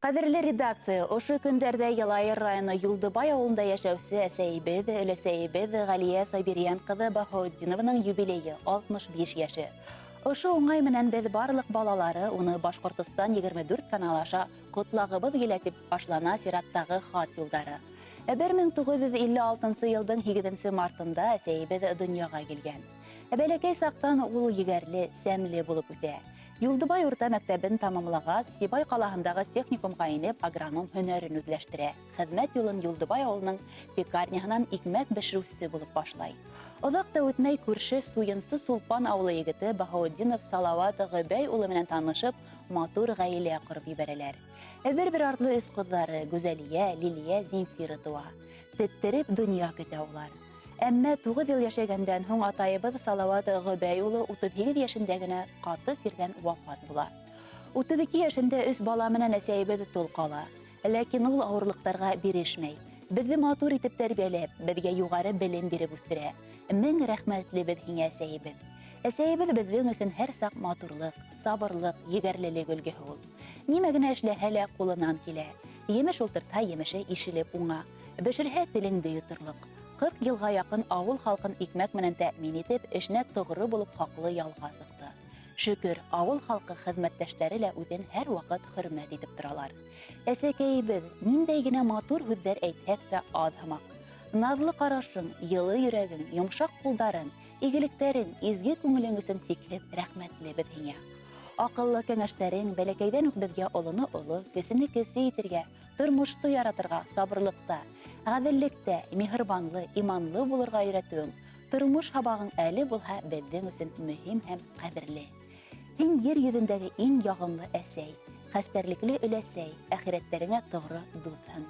Ҡәҙерле редакция, ошо көндәрҙә Йылайыр районы Юлдыбай ауылында йәшәүсе әсәйебеҙ, өләсәйебеҙ Ғәлиә Сабирйән ҡыҙы Баһаутдинованың юбилейы 65 йәше. Ошо уңай менән беҙ барлыҡ балалары уны Башҡортостан 24 канал аша ҡотлағыбыҙ килә тип башлана сираттағы хат юлдары. 1956 йылдың 8 мартында әсәйебеҙ донъяға килгән. Бәләкәй саҡтан ул егәрле, сәмле булып үҫә. Юлдыбай урта мәктәбен тамамлағас, Сибай ҡалаһындағы техникумға инеп, агроном һөнәрен үҙләштерә. Хеҙмәт юлын Юлдыбай ауылының пекарняһынан икмәк бешереүсе булып башлай. Оҙаҡ та үтмәй күрше Суйынсы Сулпан ауылы егете Баһаутдинов Салауат Ғөбәй улы менән танышып, матур ғаилә ҡороп ебәрәләр. Бер-бер артлы өс ҡыҙҙары Гүзәлиә, Лилиә, Земфира тыуа. Теттереп донъя көтә улар. Әммә 9 йыл йәшәгәндән һуң атайыбыҙ Салауат Ғөбәй улы 38 йәшендә генә ҡаты сирҙән вафат була. 32 йәшендә өс бала менән әсәйебеҙ тол ҡала. Ләкин ул ауырлыҡтарға бирешмәй. Беҙҙе матур итеп тәрбиәләп, беҙгә юғары белем биреп үҫтерә. Мең рәхмәтлебеҙ һиңә, әсәйебеҙ. Әсәйебеҙ беҙҙең өсөн һәр саҡ матурлыҡ, сабырлыҡ, егәрлелек өлгөһө ул. Нимә генә эшләһә лә ҡулынан килә. Емеш ултыртһа, емеше ишелеп уңа. Бешерһә, телеңде йоторлоҡ. 40 йылға яҡын ауыл халҡын икмәк менән тәьмин итеп, эшенә тоғро булып хаҡлы ялға сыҡты. Шөкөр, ауыл халҡы хеҙмәттәштәре лә үҙен һәр ваҡыт хөрмәт итеп торалар. Әсәкәйебеҙ, ниндәй генә матур һүҙҙәр әйтһәк тә аҙ һымаҡ. Наҙлы ҡарашың, йылы йөрәгең, йомшаҡ ҡулдарың, игелектәрең, изге күңелең өсөн сикһеҙ рәхмәтлебеҙ һиңә. Аҡыллы кәңәштәрең бәләкәйҙән үк беҙгә олоно оло, кесене кесе итергә, тормошто яратырға, сабырлыҡта, ғәҙеллектә, миһырбанлы, иманлы булырға өйрәтеүең, тормош һабағың әле булһа беҙҙең өсөн мөһим һәм ҡәҙерле. Һин ер йөҙөндәге иң яғымлы әсәй, хәстәрлекле өләсәй, әхирәттәреңә тоғро дуҫһың.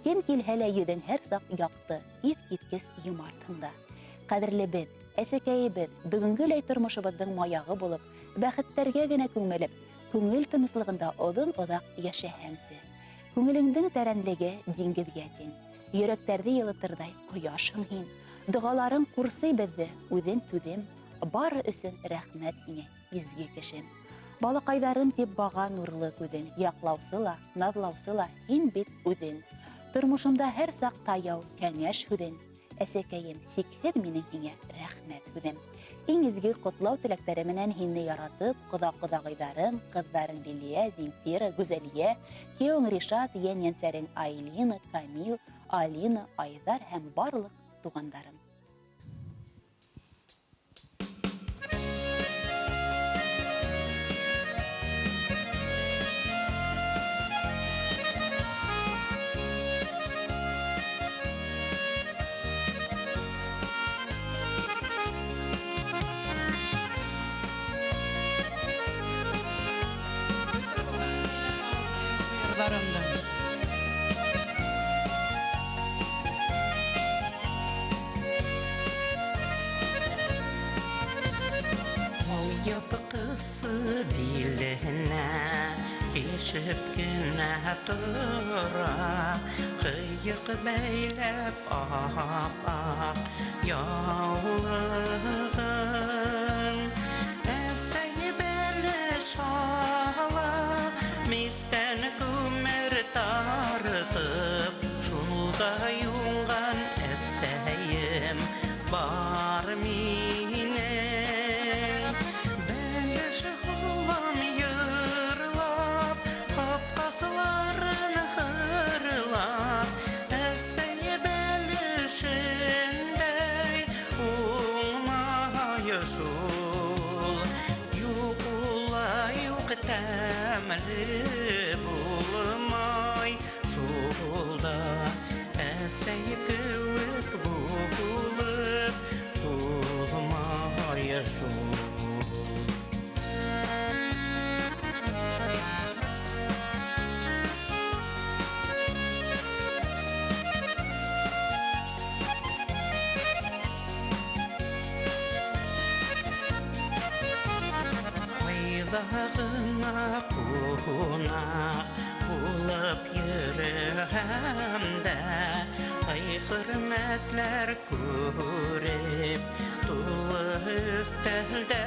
Кем килһә лә йөҙөң һәр саҡ яҡты, иҫ киткес йомартһың да. Ҡәҙерлебеҙ, әсәкәйебеҙ, бөгөнгөләй тормошобоҙҙоң маяғы булып, бәхеттәргә генә күмелеп, күңел тыныслығында оҙон-оҙаҡ йәшәһәңсе. Күңелеңдең тәрәнлеге диңгеҙгә тиң. Йөрәктәрҙе йылытырҙай ҡояшһың һин. Доғаларың ҡурсый беҙҙе, үҙең түҙем. Бары өсөн рәхмәт һиңә, изге кешем. Балаҡайҙарым тип баға нурлы күҙең, яҡлаусы ла, наҙлаусы ла һин бит үҙең. Тормошомда һәр саҡ таяу, кәңәш һүҙең. Әсәкәйем, сикһеҙ минең һиңә рәхмәт һүҙем. Иң изге ҡотлау теләктәре менән һине яратып, ҡоҙа-ҡоҙағыйҙарың, ҡыҙҙарың Лилиә, Земфира, Гүзәлиә, кейәүең Ришат, йән-йәнсәрең Айлина, Камил, Алина, Айҙар һәм барлыҡ туғандарың. Ҡысы биленә килешеп кенә тора, ҡыйыҡ бәйләп ап-аҡ яулығын. Әсәй бәлеш ала, мистән күмер тартып, шунда юнған әсәйем бар минең. Бәлеш һалам йырлап, ҡапҡасыларын хырлап, әсәй бәлешендәй уңмай шул. Юҡ улай юҡ, тәмле булмай шул да, әсәй кеүек булып булмай шул. Ҡайҙа ғына ҡунаҡ булып йөрөһәм дә, ай хөрмәтләр күреп тулы өҫтәлдә.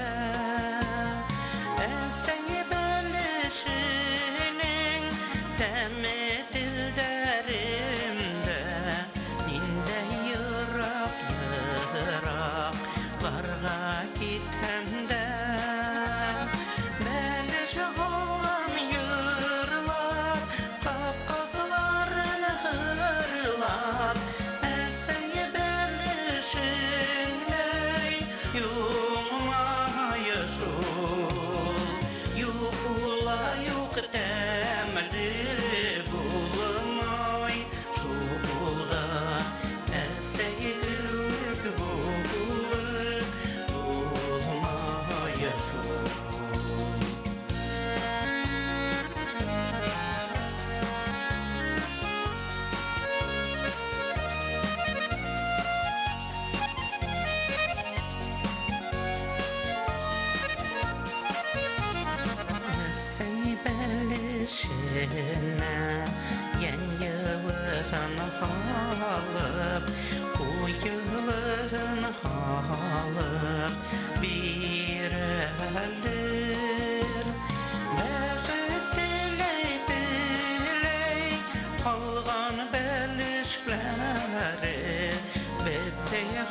Әсәй бәлешенең тәме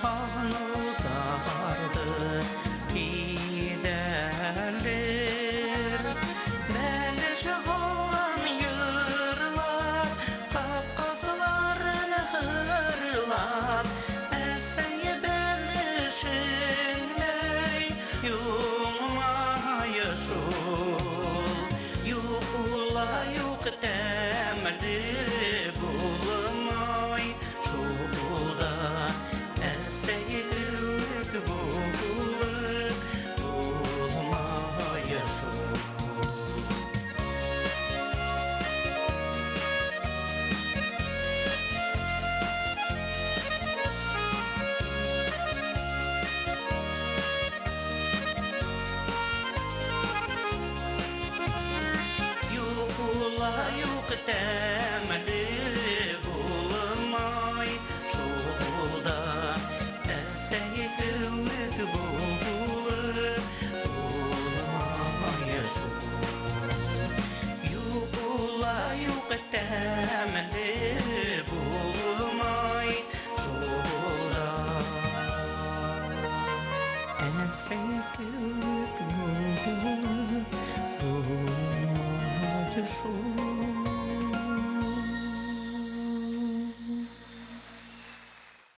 һағыныуҙарҙы киҙәлер. Бәлеш һалған йырлар, ҡапҡасыларын хырлап, әсәй бәлешендәй юңмай шул. Юҡ була, юҡ тәмле булмай шул да, әсәй кеүек булып булмай шул. Юҡ була, юҡ тәмле булмай шул да, әсәй кеүек булып булмай шул. Юҡ була, юҡ тәмле булмай шул да, әсәй кеүек булып булмай шул.